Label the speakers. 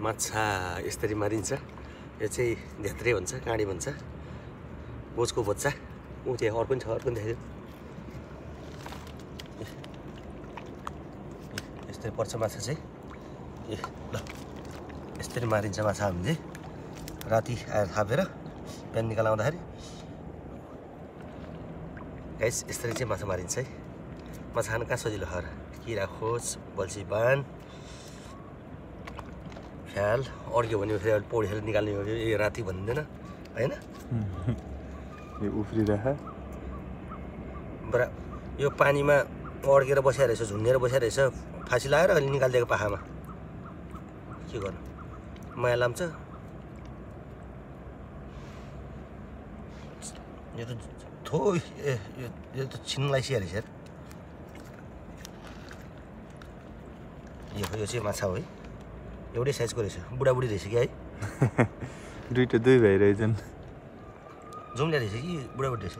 Speaker 1: माछा यसरी मारिन्छ। यो चाहिँ धेत्रे भन्छ, काँडी भन्छ, बोचको बच्चा। ऊ त्यहाँ अर्को पनि छ, अर्को पनि देखाइदियो। यस्तरी पर्छ माछा चाहिँ। ल यसरी मारिन्छ माछा हामीले राति आएर थापेर बिहान निकालाउँदाखेरि। गाइस यसरी चाहिँ माछा मारिन्छ है। माछा खान कहाँ सजिलो खर, किरा खोज, बल्छी बान, फ्याल अड्क्यो भने फेरि पौडी निकाल्ने हो। यो राति भन्दैन होइन,
Speaker 2: यो उफ्रिरह
Speaker 1: बरा यो पानीमा अड्केर बसिया रहेछ, झुन्डेर बसिया रहेछ, फाँसी लगाएर अलि निकालिदिएको पाखामा। के गर्नु, माया लाम्छ। यो त थो यो त छिन्नलाई सिया रहेछ। यो चाहिँ माछा हो है, एउटै साइजको रहेछ, बुढाबुढी रहेछ कि है।
Speaker 2: दुईटा दुई भइरहेछन्,
Speaker 1: जुम्ल्या रहेछ कि बुढाबुढी रहेछ।